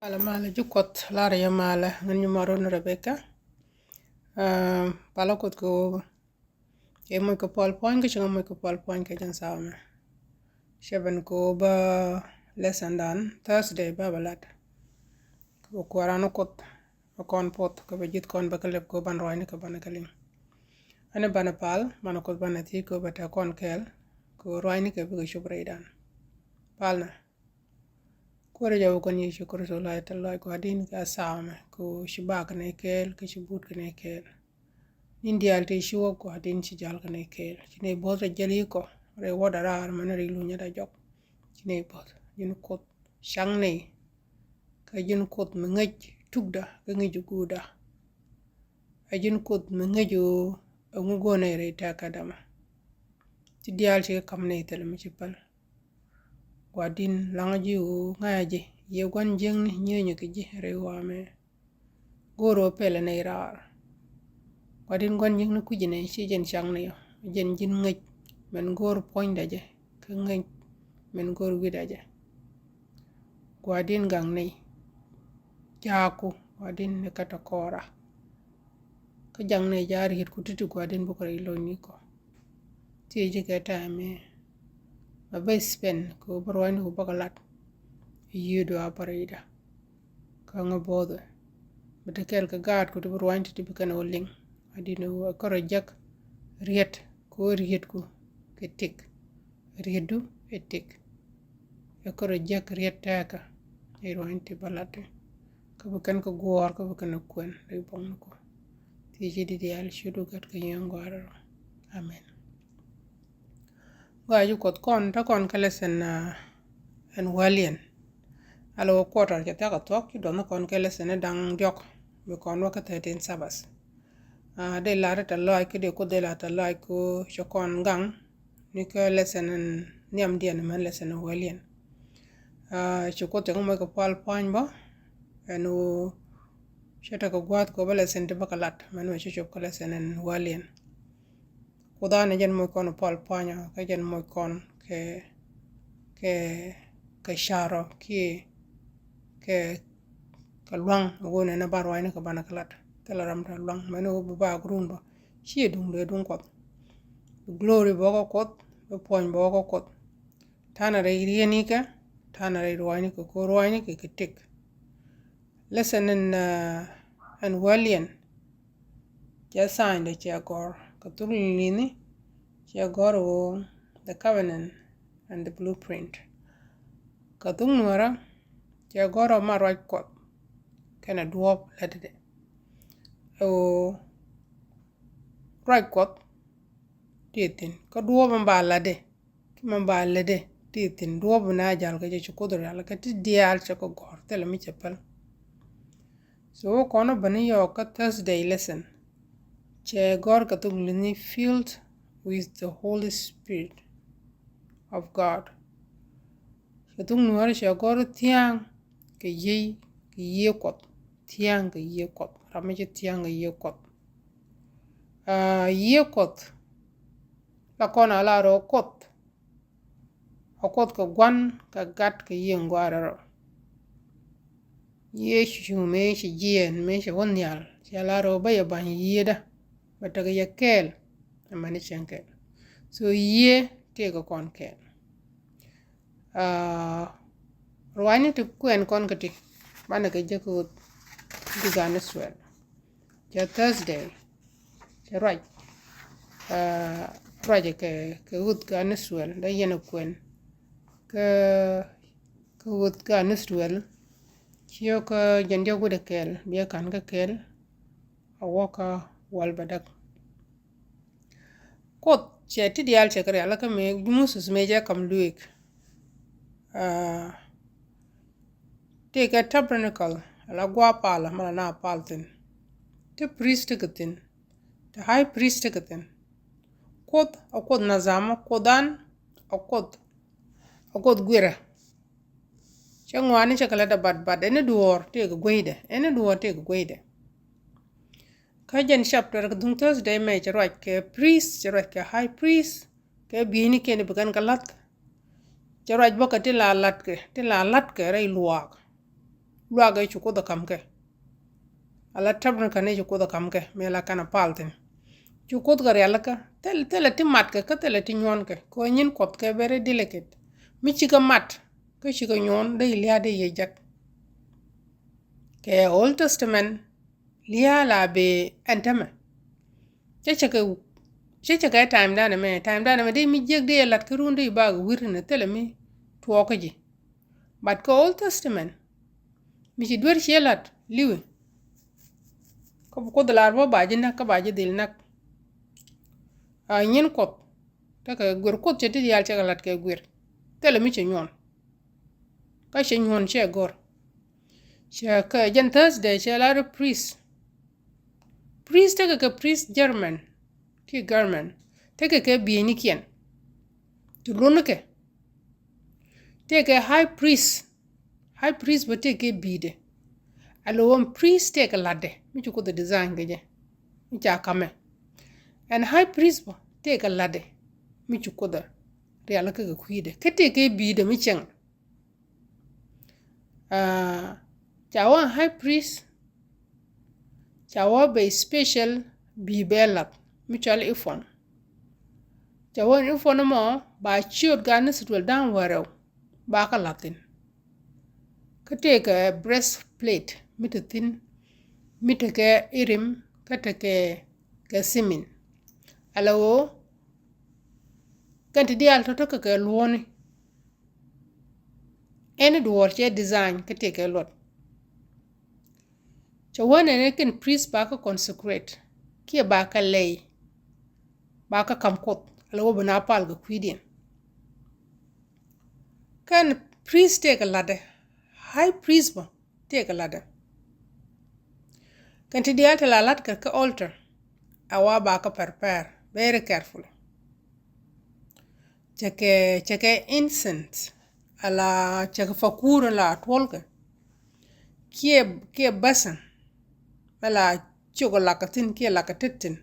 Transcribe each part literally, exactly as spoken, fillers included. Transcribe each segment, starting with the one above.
Palä malä ji̱ Kuɔth, lar yɛ malä, ŋän nyi mɔr wun Rebecca. Aa, palä Kuɔth kɛ ɣöö ɛ moc kɛ pual puɔ̱ny, kä cieŋ ɛ moc kɛ pual puɔ̱ny kɛ jɛn thaamɛ. Cɛ ben kɛ ɣöö bä lesson dan Thursday bä bä lat. Kɛ ɣöö kua̱ran Kuɔth bä kɔn puɔth, kɛ bä ji̱th kɔn bä kɛ lɛp kɛ ɣöö ban ruacni kɛ banɛ kɛ liŋ. Ɛn banɛ pal, banɛ Kuɔth banɛ thiec kɛ ɣöö bä tɛk kɔn kɛɛl, kɛ ɣöö ruacni kɛ bikɛ cop rɛydan. Palnɛ. Kuäär jɔw kɔn Yecu Kritho la tɛth lɔc Gua̱di̱n kɛ thaamɛ, kɛ ɣöö ci bak kɛ nɛy kɛɛl, kä ci but kɛ nɛy kɛɛl. Ni̱n diaal tëë ci wä Gua̱di̱n ci jal kɛ nɛy kɛɛl. Ci nɛy buɔth rɛy jäl i̱ kɔ, rɛy wäda raar mɛn rɛy lunyäda jɔk. Ci nɛy buɔth, ji̱n Kuoth caŋ nɛy. Kä ji̱n Kuoth mi ŋäc tukda kä ŋäc guutda. Ɛ ji̱n Kuoth mi ŋäc ɣöö ɛŋu go̱o̱r nɛy rɛy tɛ̈kädä mɔ. Ti diaal ci kɛ ka̱m nɛy thilɛ mi ci päl. Gua̱di̱n, laŋä ji̱ ɣöö ŋa̱cä ji̱, yiëë gua̱n jiäkni, nyienyä kɛ ji̱ rɛy ɣɔaa mɛ. Go̱o̱r ɣöö pɛlɛ nɛy raar. Gua̱di̱n, gua̱n jiäkni kui̱cä nɛy, /ciɛ jɛn cakni ɔ, jɛn ji̱n ŋäc, min go̱o̱r puɔ̱nydä jɛ, kä ŋäc, min go̱o̱r wi̱cdä jɛ. Gua̱di̱n, gaŋ nɛy. Jaakku, Gua̱di̱n, ni kä tɔ̱ kɔra. Kä jaŋ nɛy, jaak rietku ti̱ti̱, Gua̱di̱n, bikɛ rɛy lo̱cnikɔ. Thiecä kɛ tɛmɛ, mɛ bä spend kɛ ɣöö bä ruacni ku bä kɛ lat. Yiëëdu a bä rɛyda. Kä ŋä bo̱o̱thɛ, mi te kɛɛl kɛ gaatku ti bi ruacni ti bi kɛn ɣöö liŋ. Gua̱di̱n, ɛ kärɛ jek riet kɛ ɣöö rietku kɛ tëk. Rietdu ɛ tëk. Ɛ kärɛ jek riet tɛɛkä rɛy ruacni ti bä lat. Kä bi kɛn kɛ guɔ̱ɔ̱r, kä bi kɛn kɛ kuɛn rɛy buɔ̱ŋniku. Thiecä diaal, ciötdu Gat kɛ Yiëë in Gɔaa in Rɛl Rɔ. Amen. Gɔaa ji̱ Kuɔth, kɔn te kɔn kä lesson, ah, ɛn wäliɛn. Ala wä quarter cɛ thia̱k a thuɔ̱k, ci duɔth ni kɔn kɛ lesson ni da̱ŋ diɔ̱k, bi kɔn wä kä thirteen Sabbath. Ah, dee lar tɛth lɔaac, kä dee Kuoth dee lar tɛth lɔaac kɛ ɣöö cɛ kɔn gaŋ ni kä lesson in nhiamdiɛn, mɛn lesson in wäliɛn. Ah, ci Kuoth cɛ kɛ moc kɛ pual pua̱ny bä, ɛn ɣöö cɛ tekɛ gua̱a̱th kɛ ɣöö bä lesson ti bä kɛ lat, mɛn mɛ cɛ cop kä lesson in wäliɛn. Kuoth an, ɛ jɛn moc kɔn pual pua̱nyä, kä jɛn moc kɔn kɛ, kɛ, kɛ ca̱rä kiɛ kɛ, kɛ lua̱ŋ, ɛ ɣöö nɛnɛ ba ruacni kɛ banɛ kɛ lat. Thilɛ ram te lua̱ŋ, mɛn ɣöö bi bak run bä, /ciɛ duŋdɛ duŋ Kuɔth. Bi glory bä kä Kuoth, bi puɔ̱ny bä kä Kuoth. Ta̱nɛ rɛy rietnikɛ, ta̱nɛ rɛy ruacnikɛ, kɛ ɣöö ruacnikɛ kɛ tëk. Lesson in, ah, ɛn wäliɛn, cɛ sign dɛ cɛ gɔ̱r, kɛ thuk Liŋli̱thni cɛ gɔ̱r ɣöö the covenant and the blueprint. Kɛ thuk Nuäärä cɛ gɔ̱r ɣöö ma ruac Kuɔth kɛnɛ duɔ̱ɔ̱p lätdɛ. Ɛ ɣöö ruac Kuɔth tëë thi̱n, kä duɔ̱ɔ̱p in ba lätdɛ, kä min ba lätdɛ tëë thi̱n, duɔ̱ɔ̱p in a jäl kɛ jɛ, ci Kuoth rial kɛ ti diaal, cɛ kɛ gɔ̱r, thilɛ mi cɛ päl. So wä kɔn wä bä ni yɔɔk kä Thursday lesson. Cɛ gɔ̱r kɛ thuk Liŋli̱thni, filled with the Holy Spirit of God. Kɛ thuk Nuäärä cɛ gɔ̱r thia̱a̱ŋ kɛ Yiëë, kɛ Yiëë Kuɔth. Thia̱a̱ŋ kɛ Yiëë Kuɔth. Ram mi ci thia̱a̱ŋ kɛ Yiëë Kuɔth. Ah, Yiëë Kuɔth la kɔn a lar ɣöö Kuoth, a Kuoth kɛ Gua̱n, kɛ Gat, kɛ Yiëë in Gɔaa in Rɛl Rɔ. Yecu mëë ci jiɛɛn, mëë cɛ wä nhial, cɛ lar ɣöö bä yɛ ba̱ny Yiëëdä, bɛ tekɛ yɛ kɛɛl, amäni cieŋ kɛl. So Yiëë tëëkɛ kɔn kɛɛl. Ah, ruacni ti kuɛn kɔn kä ti, banɛ kɛ jek kä ɣöth ti gan Israel. Cɛ Thursday, cɛ ruac, ah, ruac kɛ, kɛ ɣöth gan Israel, dee yɛn ɛ kuɛn kä, kä ɣöth gan Israel. Ciö kä jiɛn diɔ̱k wi̱cdɛ kɛl, biɛ ka̱n kä kɛl, a wä kä wäl bädäk. Kuoth cɛ ti diaal cɛ kɛ rial kä mëë Moses mëë cɛ ka̱m luëëk. Ah, tëëkɛ tabernacle, ala gua̱a̱ palä, mala na pal thi̱n. Ti priest tekɛ thi̱n. Ti high priest tekɛ thi̱n. Kuoth a Kuoth nazama, Kuoth an a Kuoth, a Kuoth guirä. Cɛ ŋɔaani cɛ kɛ lätdɛ, but, but ɛn i̱ duɔ̱ɔ̱r tëëkɛ gueydɛ, ɛn i̱ duɔ̱ɔ̱r tëëkɛ gueydɛ. Kä jɛn chapter kɛ thuŋ Thursday mɛ cɛ ruac kɛ priest, cɛ ruac kɛ high priest, kɛ bieynikiɛn bi kɛn kɛ la̱th. Cɛ ruac bä kɛ tin la la̱tkɛ, tin la la̱tkɛ rɛy luaak. luaak ɛ cu Kuoth ɛ ka̱m kɛ. Ala tabernacle ni cu Kuoth ɛ ka̱m kɛ, mëë la kɛn a pal thi̱n. Cu Kuoth kɛ rialikä, thilɛ, thilɛ ti mat kɛ, kä thilɛ ti nyuɔn kɛ. Kɛ ɣöö nyin Kuɔth kɛ very delicate. Mi cikɛ mat, kä cikɛ nyuɔn, dee lia̱a̱ dee yɛ jek. Kɛ Old Testament, lia̱a̱ la bi ɛn tämɛ. Cä cä kɛ, cä cä kɛ time danɛ mɛ, time danɛ mɛ dee mi jiäk dee lat kä run dee bak wi̱r ni thilɛ mi tuɔɔk kä ji̱. But kä Old Testament, mi ci duer ciɛ lat liwi. Kä bi Kuoth lar bä ba ji̱ näk, kä ba ji̱ dhil näk. A nyin Kuɔth, tekɛ guir Kuoth cɛ ti diaal cɛ kɛ lat kɛ guir. Thilɛ mi cɛ nyuɔn. Kä cɛ nyuɔn cɛ gɔr. Cɛ kɛ jɛn Thursday cɛ lar priest. Priest tekɛ kɛ priest German kiɛ German. Tekɛ kɛ bieynikiɛn. Ti luɔ̱nikɛ. Tekɛ high priest. High priest bä tekɛ bi̱i̱dɛ. Ala ɣöö priest tekɛ latdɛ mi ci Kuoth ɛ design kɛ jɛ. Mi ca kamɛ. Ɛn high priest bä tekɛ latdɛ mi ci Kuoth ɛ rialikä kɛ kui̱dɛ. Kä tekɛ bi̱i̱dɛ mi cieŋ. Ah, ca wä high priest, ca wä bɛ special bi̱i̱ bɛ lath mi cɔal ephod. Ca wä ephod mɔ ba ciöt gaat ni Israel da̱ŋ wäl rɛw ba kɛ lath thi̱n. Kä tekɛ breastplate mi te thi̱n, mi tekɛ Urim kä tekɛ kɛ Thummim. Ala ɣöö kɛn ti diaal tɔ̱ tekɛ kɛ luɔ̱ni. Ɛn i̱ duɔ̱ɔ̱r cɛ design kä tekɛ luɔt. Cɛ wä nɛn ɛ kɛn priest ba kä consecrate kiɛ ba kä lɛy, ba kä ka̱m Kuoth, ala wä bi na pal kɛ kui̱diɛn. Kɛn priest tekɛ latdɛ, high priest bä tekɛ latdɛ. Kɛn ti diaal ti la lat kɛ kä altar, a wa ba kä prepare very carefully. Cɛkɛ, cɛkɛ incense, ala cɛkɛ fakuur la tuɔlkɛ. Kiɛ, kiɛ basin, mɛ la ciok lakä thi̱n kiɛ lakä tet thi̱n.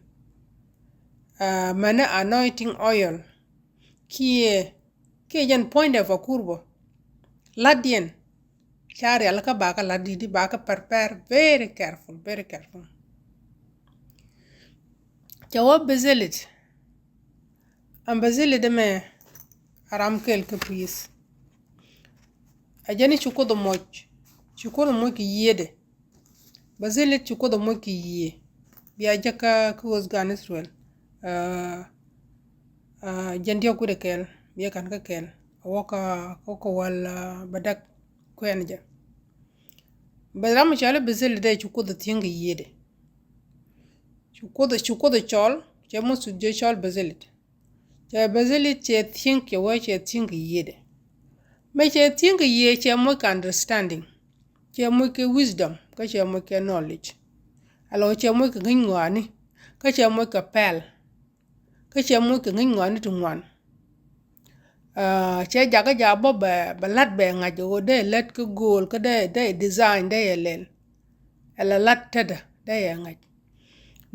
Ah, mɛnɛ anointing oil, kiɛ, kiɛ jɛn puɔ̱nydɛ fakuur bä. Latdiɛn, ca rialikä ba kä lat di̱t, ba kä prepare very careful, very careful. Cɛ wä Bezalel. Ɛn Bezalel ɛmɛ a ram kɛl kä priest. A jɛn i̱ ci Kuoth ɛ moc, ci Kuoth ɛ moc kɛ yiëëdɛ. Bezalel ci Kuoth ɛ moc kɛ yiëë. Bia jɛ kä, kä ɣöth gan Israel. Ah, ah, jɛn diɔ̱k wi̱cdɛ kɛl, bia ka̱n kä kɛl. A wä kä, kä, kä wäl, ah, bɛ däk kuɛn jɛ. Bɛ ram mi cɔal i̱ Bezalel dee ci Kuoth ɛ thiäŋ kɛ yiëëdɛ. Ci Kuoth, ci Kuoth ɛ cɔl, cɛ Muthɛ jɛ cɔl Bezalel. Cɛ Bezalel cɛ thiäŋ kɛ wee cɛ thiäŋ kɛ yiëëdɛ. Mɛ cɛ thiäŋ kɛ yiëë cɛ moc kɛ understanding. Cɛ moc kɛ wisdom, kä cɛ moc kɛ knowledge. Ala wä cɛ moc kɛ ŋäc ŋɔaani, kä cɛ moc kɛ pɛl. Kä cɛ moc kɛ ŋäc ŋɔaani ti ŋuan. Ah, cɛ jakä jaabä bɛ, bɛ la̱t bɛ ŋa̱c ɣöö dee lät kä go̱o̱l, kä dee, dee design, dee yɛ lɛl. Ala la̱t tetdä, dee yɛ ŋa̱c.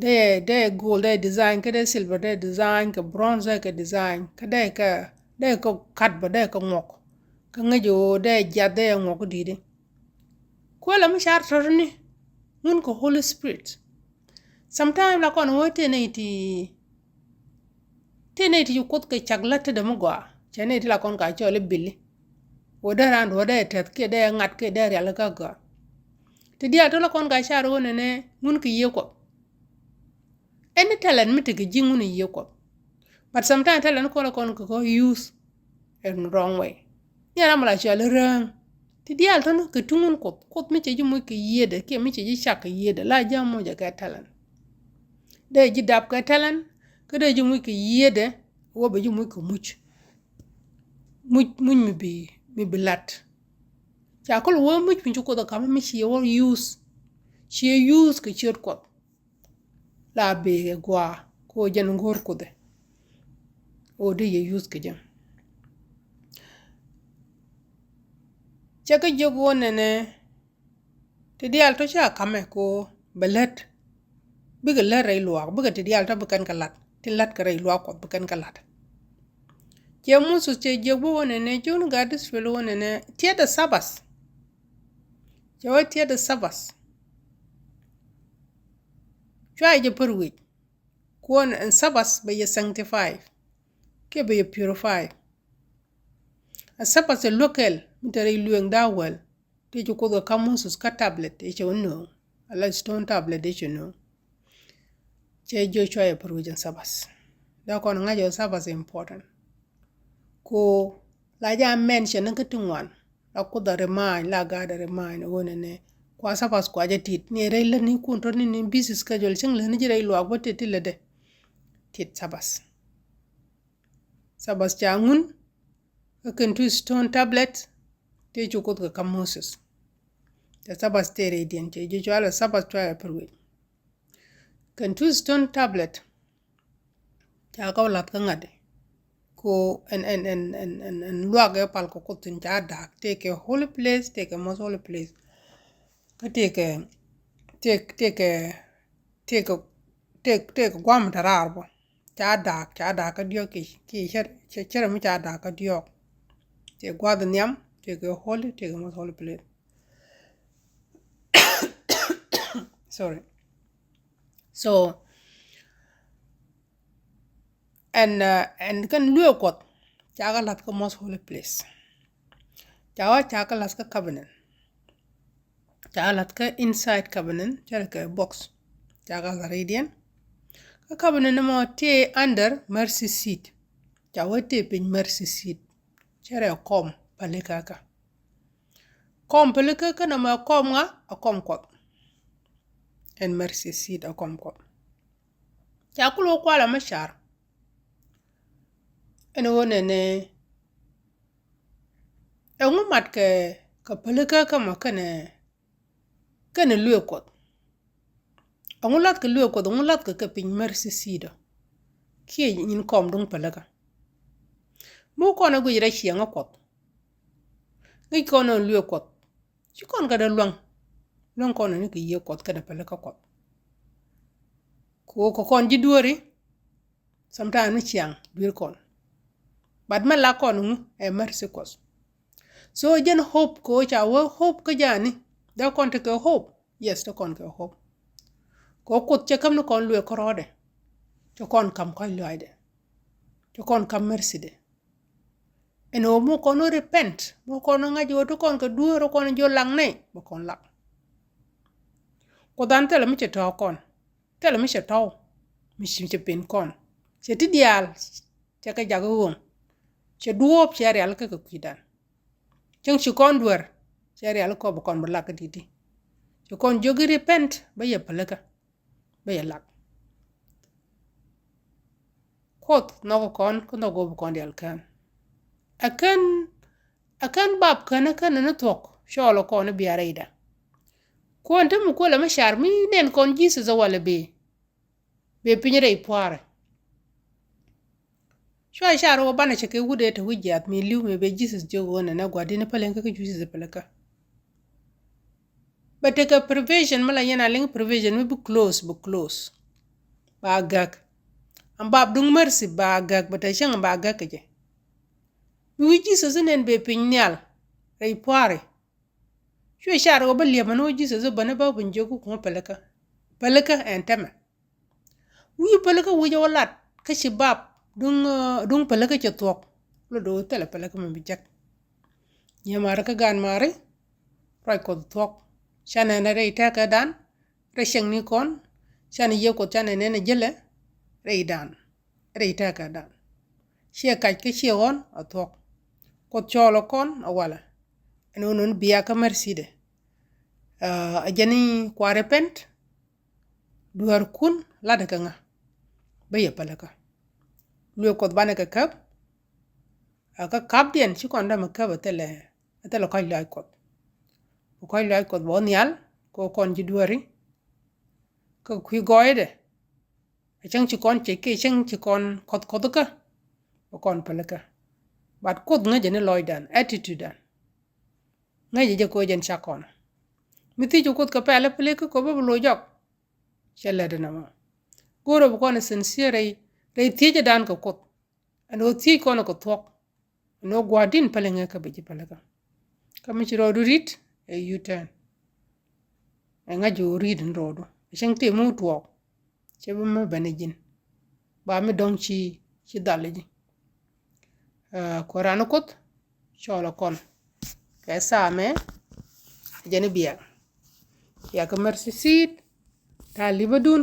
Dee, dee go̱o̱l, dee design, kä dee silver, dee design, kɛ bronze, dee kɛ design, kä dee kɛ, dee kɛ kat bä, dee kɛ ŋuɔk. Kä ŋäc ɣöö dee jiath, dee yɛ ŋuɔk kä di̱i̱di. Kuɛ la mi car tɔ̱tɔ̱ni ŋun kɛ Holy Spirit. Sometime la kɔn wä tëë nɛy ti, tëë nɛy ti ci Kuoth kɛ cak lät tetdä mi gɔaa. Cɛ nɛy ti la kɔn ka cɔl i̱ bili. Wä dee raan duɔ̱ɔ̱r dee tɛth kiɛ dee ŋa̱t kiɛ dee rialikä gɔaa. Ti diaal tɔ̱ la kɔn ka car wä nɛnɛ ŋun kɛ Yiëë Kuɔth. Any talent mi tekɛ ji̱ ŋun i̱ Yiëë Kuɔth. But sometimes talent kɔn la kɔn kɛ kɔ use in wrong way. Ni ram la cɔal i̱ rääŋ. Ti diaal tɔ̱ni kɛ tuŋ in Kuoth. Kuoth mi cɛ ji̱ moc kɛ yiëëdɛ kiɛ mi cɛ ji̱ cak kɛ yiëëdɛ la ji̱ a moc ɛ kɛ talent. Dee ji̱ dap kɛ talent, kä dee ji̱ moc kɛ yiëëdɛ, wä bɛ ji̱ moc kɛ muc. Muc, muc mi bi, mi bi lat. Ca kɔl wä muc mi ci Kuoth ɛ ka̱m mi ci wä use. Ci use kɛ ciöt Kuɔth. La bee kɛ gua̱a̱ kɛ ɣöö jɛn ŋo̱o̱r Kuoth ɛ. Ɣöö dee yɛ use kɛ jɛ. Cɛ kɛ jiök ɣöö nɛnɛ ti diaal tɔ̱ ca ka̱mɛ kɛ ɣöö bɛ lät. Bikɛ lät rɛy luaak, bikɛ ti diaal tɔ̱ bi kɛn kɛ la̱t. Tin la̱t kɛ rɛy luaak Kuɔth bi kɛn kɛ la̱t. Cɛ Muthɛ cɛ jiök bä ɣöö nɛnɛ, jiök ni gaat Israel ɣöö nɛnɛ, tiɛtdɛ Thabath. Cɛ wä tiɛt ɛ Sabbath. Cua jɛ pär wi̱c. Kuɔn ɛn Sabbath bɛ yɛ sanctify. Kiɛ bɛ yɛ purify. Ɛ Sabbath ɛ luäk kɛl mi te rɛy lueŋ da̱a̱ wäl. Ti ci Kuoth kɛ ka̱m Moses kä tablet i̱ cɛ wä nööŋ. Ala stone tablet i̱ cɛ nööŋ. Cɛ Joshua yɛ pär wi̱c ɛn Sabbath. Dee kɔn ŋa̱c ɛ Sabbath important. Ko la ja mention ni kä ti ŋuan. La Kuoth a remind, la God a remind ɣöö nɛnɛ kua Sabbath kua jɛ tit. Ni rɛy lätnikun tɔt ni, ni busy schedule cäŋ lätni ji̱ rɛy luaak bä tit ti lätdɛ. Tit Sabbath. Sabbath ca ŋun kä kɛn two stone tablet tëë cu Kuoth kɛ ka̱m Moses. Cɛ Sabbath tëë rɛydiɛn, cɛ ji̱ cɔal ɛ Sabbath cua yɛ pär wi̱c. Kɛn two stone tablet ca kɛ wä la̱th kä ŋa̱t. Ko ɛn, ɛn, ɛn luak ɛ pal kɛ Kuoth thi̱n ca da̱a̱k, tëëkɛ holy place, tëëkɛ most holy place. Kä tëëkɛ, tëëk, tëëkɛ, tëëkɛ, tëëk, tëëkɛ gua̱a̱m te raar bä. Ca da̱a̱k, ca da̱a̱k kä diɔ̱k ki, ki cär, cär, cär mi ca da̱a̱k kä diɔ̱k. Tëëkɛ gua̱a̱th nhiam, tëëkɛ holy, tëëkɛ most holy place. Sorry. So, ɛn, ɛn kɛn luëë Kuɔth ca kɛ la̱th kä most holy place. Ca wä ca kɛ la̱th kä covenant. Ca kɛ la̱th kä inside covenant, cɛ rɛ kɛ box. Ca kɛ la̱th rɛydiɛn. Kä covenant ni mɔ tëë under mercy seat. Ca wä tëë piny mercy seat. Cɛ rɛ kɔm pälikä kä. Kɔm pälikä kä nɔmɔ ɛ kɔm ŋa? Ɛ kɔm Kuɔth. Ɛn mercy seat ɛ kɔm Kuɔth. Ca kul wä kualɛ mi car. Ɛn ɣöö nɛnɛ ɛŋu mat kɛ, kɛ pälikä kä mɔ kɛnɛ, kɛnɛ luëë Kuɔth. Ɛŋu la̱th kɛ luëë Kuɔth, ɛŋu la̱th kɛ kɛ piny mercy seat ɔ. Kiɛ nyin kɔm duŋ pälikä. Mi wä kɔn ɛ guic rɛy ciɛŋä Kuɔth. Ŋi̱c kɔn ɛ luëë Kuɔth. Ci kɔn kɛ dee luäŋ. Luäŋ kɔn ɛ ni kɛ yiëë Kuɔth kɛnɛ pälikä Kuɔth. Kɛ ɣöö kɛ kɔn ji̱ dueeri. Sometimes ni ciaŋ dueer kɔn. But mɛ la kɔn ŋu ɛ mercy Kuɔth. So jɛn hope kɛ ɣöö ca wä hope kä ja̱a̱ni. Dee kɔn tekɛ hope. Yes, te kɔn kɛ hope. Kɛ ɣöö Kuoth cɛ käm ni kɔn luëë kärɔɔdɛ. Cɛ kɔn ka̱m kɔ̱a̱c lɔaacdɛ. Cɛ kɔn ka̱m mercydɛ. Ɛn ɣöö mi kɔn wä repent, mi kɔn wä ŋa̱c ɣöö te kɔn kɛ dueer kɔn jiɔ lak nɛy, bɛ kɔn lak. Kuoth an thilɛ mi cɛ tɔ̱ɔ̱k kɔn. Thilɛ mi cɛ tɔ̱w, mi ci cɛ pen kɔn. Cɛ ti diaal, cɛ kɛ jak i̱ ɣööŋ. Cɛ duɔ̱ɔ̱p cɛ rial kä kɛ kui̱dan. Cäŋ ci kɔn duer, cɛ rial i̱ kɔp bi kɔn bi lak kä di̱t i̱. Ci kɔn jiök i̱ repent, bä yɛ pälikä, bä yɛ lak. Kuoth nhɔk kɔn, kä nhɔk ɣöö bi kɔn diaal kään. Ɛ kän, ɛ kän bap kän ɛ kän ni thuɔ̱k, cɔɔl ɛ kɔn i̱ bia rɛyda. Kuɔn te mi kuël ɛ mi car mi nɛn kɔn Jesus ɛ walɛ bëë. Bëë piny rɛy pua̱a̱rɛ. Cua car wä banɛ cɛ kɛ wut ëë te wi̱c jiath mi li̱w mi bëë Jesus jiök ɣöö nɛnɛ gua̱di̱n päliŋ kä kä Jesus pälikä. Bɛ tekɛ provision mi la yɛn a liŋ provision mi bi close, bi close. Ba gäk. Am bap duŋ mercy ba gäk, bɛ te cäŋ ba gäk kɛ jɛ. Mi wi̱c Jesus inɛn bëë piny nhial rɛy pua̱a̱ri. Cuɛ car ɣöö bä liɛpä ni wä Jesus i̱ bäni bä piny jiök ku kuŋä pälikä. Pälikä ɛn tɛmɛ. Wi̱i̱ pälikä wi̱c ɛ wä lat kä ci bap duŋ, duŋ pälikä cɛ thuɔ̱k. Lɔ do̱o̱ thilɛ pälikä mi bi jek. Nyiee mari kä gaan mari. Ruac Kuɔth thuɔ̱k. Canɛ nɛ rɛy tɛ̈kädan. Rɛy cieŋnikɔn. Canɛ Yiëë Kuɔth canɛ nɛn ɛ jälɛ. Rɛydan. Rɛy tɛ̈kädan. Ciɛ kac kä ciɛ ɣɔ̱n a thuɔ̱k. Kuɔth cɔɔl ɛ kɔn a walɛ. Ɛn ɣän ɣän bia kä mercydɛ. Ɛ jɛn i̱ kua repent. Dueerkun latdɛ kɛ ŋa? Bä yɛ pälikä. Luëë Kuɔth banɛ kɛ käp. Ɛ kä kapdiɛn ci kɔn dämɛ käp ɛ thilɛ, ɛ thilɛ kɔ̱a̱c lɔaac Kuɔth. Bi kɔ̱a̱c lɔaac Kuɔth bɛ wä nhial kɛ kɔn ji̱ dueeri. Kä kui̱ gɔɔydɛ. Ɛ cäŋ ci kɔn cɛ kiɛ cäŋ ci kɔn kɔth kɔthkä. Bɛ kɔn pälikä. But Kuoth ŋäcɛ ni lɔcdan, attitude dan. Ŋäcɛ jɛ kɛ ɣöö jɛn cak kɔn. Mi thiec Kuoth kɛ pɛl i̱ pälikä kɛ ɣöö bä bi loc jɔk. Cɛ lät inɔ mɔ. Go̱o̱rä bi kɔn ɛ sincere rɛy, rɛy thiecdan kɛ Kuoth. Ɛn ɣöö thiec kɔn kɛ thuɔ̱k. Ɛn ɣöö gua̱a̱r di̱n päliŋɛ kä bi ji̱ pälikä. Kä mi ci rɔɔdu ri̱t ɛ U-turn. Ɛ ŋa̱c jɛ ɣöö ri̱t in rɔɔdu. Cäŋ ti mi wä tuɔɔk. Cɛ bi mi ben ɛ ji̱n. Ba mi dɔ̱ŋ ci, ci dhal ɛ ji̱. Ɛ, kuɛ raan kuoth. Cɔɔl ɛ kɔn. Kɛ thaamɛ. Ɛ jɛn i̱ biak. Biak kä mercy seat. Ta̱a̱ li̱pädun.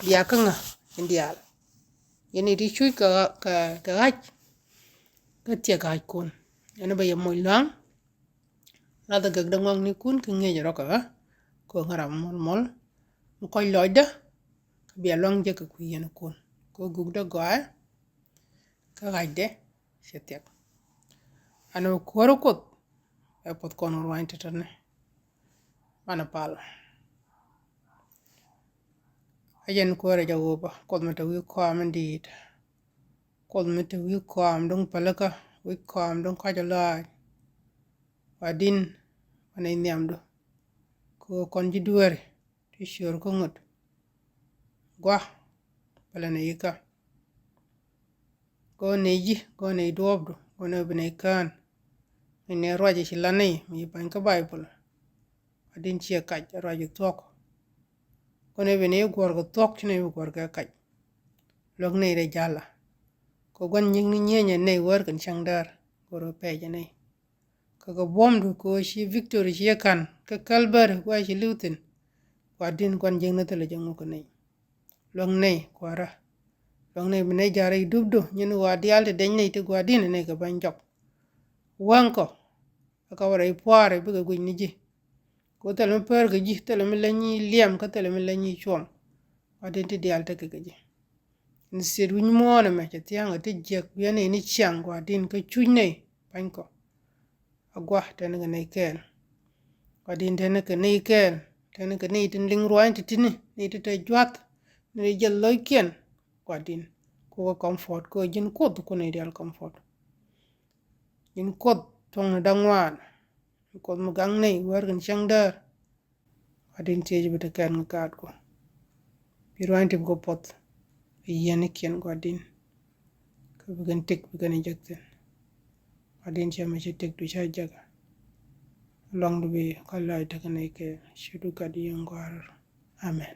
Biak kä ŋa̱. In diaal. Yɛn i̱ ti cuc kɛ, kɛ, kɛ ɣa̱c. Kä thiɛ ɣa̱ckun. Yɛn i̱ bɛ yɛ moc lua̱ŋ. Lathɛ gäk däŋuaknikun kä ŋi̱eec rɔ kɛ ɣä kɛ ɣä ram mɔl mɔl. Mi kɔc lɔcdä kä bia luaŋ jek kɛ kui̱ yɛn kun kɛ gukdä gɔaaɛ. Kä ɣacdɛ cɛ thiɛk. Ɛn ɣöö kuäärä kuoth ɛ puɔth kɔn ruany tɛtɛni. Banɛ pal. A yɛn kuäärä jɛ ɣööpä kuoth mi te wi̱i̱ kɔam in di̱i̱t. Kuoth mi te wi̱i̱ kɔam duŋ pälikä wi̱i̱ kɔam duŋ kɔc alɔaac. Wa di̱n wa nɛy nhiamdu. Kɛ ɣöö kɔn ji̱ dueeri ti ciöör kä ŋut. Gua̱ pälɛ nɛy ikä. Go̱o̱r nɛy ji̱ go̱o̱r nɛy duɔ̱ɔ̱pdu go̱o̱r nɛy bi nɛy kään. Mi nɛy ruac i̱ ci la nɛy mi ci pa̱ny kä Baibol. Wa di̱n ciɛ kac ruac i̱ thuɔ̱k. Go̱o̱r nɛy bi nɛy guɔ̱r kɛ thuɔ̱k ci nɛy bi guɔ̱r kɛ kac. Luäk nɛy rɛy ja̱lä. Kɛ gua̱n nyi̱kni nyienyɛ nɛy wäär kɛn cäŋ däär go̱o̱r ɣä pɛɛcɛ nɛy. Kä kɛ buɔ̱mdu kɛ ɣöö ci victory ci yɛ ka̱n kä Calvary gua̱a̱ ci li̱w thi̱n. Gua̱di̱n gua̱n jiäkni thilɛ jɛ ŋuk kɛ nɛy. Luäŋ nɛy kuäärä. Luäŋ nɛy bi nɛy ja̱r rɛy dupdu nyin ɣɔaa diaal ti dɛny nɛy ti gua̱di̱n nɛy kɛ bäny jɔk. Wäŋkɔ. Kä kɛ wä rɛy pua̱a̱r bikɛ guic ni ji̱. Kɛ ɣöö thilɛ mi pär kɛ ji̱ thilɛ mi leny i̱ liɛm kä thilɛ mi leny i̱ cuɔm. Gua̱di̱n ti diaal tekɛ kɛ ji̱. Ni thiet wi̱ny muɔ̱ɔ̱n ɛmɛ cɛ thia̱a̱ŋ kɛ ti jiäk biɛn nɛy ni ciaŋ gua̱di̱n kä cuc nɛy pa̱nykɔ. Agua tɛn kɛ nɛy kɛɛl. Gua̱di̱n tɛn kɛ nɛy kɛɛl tɛn kɛ nɛy tin liŋ rua̱a̱ny ti ti̱ni nɛy ti te jua̱th nɛy ti jiɛth lo̱ckiɛn. Gua̱di̱n kukɛ comfort kɛ ji̱n kuoth ku nɛy diaal comfort. Ji̱n kuoth tuɔ̱ŋni da̱ŋ ŋuan. Kuoth mi gaŋ nɛy wäär kɛn cäŋ däär. Gua̱di̱n thiec bi te kɛn ŋä kaatku. Bi ruany tip kɛ puɔth kɛ yiɛnikiɛn gua̱di̱n. Kä bi kɛn tik bi kɛn jek thi̱n. Gua̱di̱n cɛ mɛ cɛ tik du ca jek. Luaŋdu bi kɔc lɔc tekɛ nɛy kɛ ciötdu gat yio̱ŋ gua̱a̱r. Amen.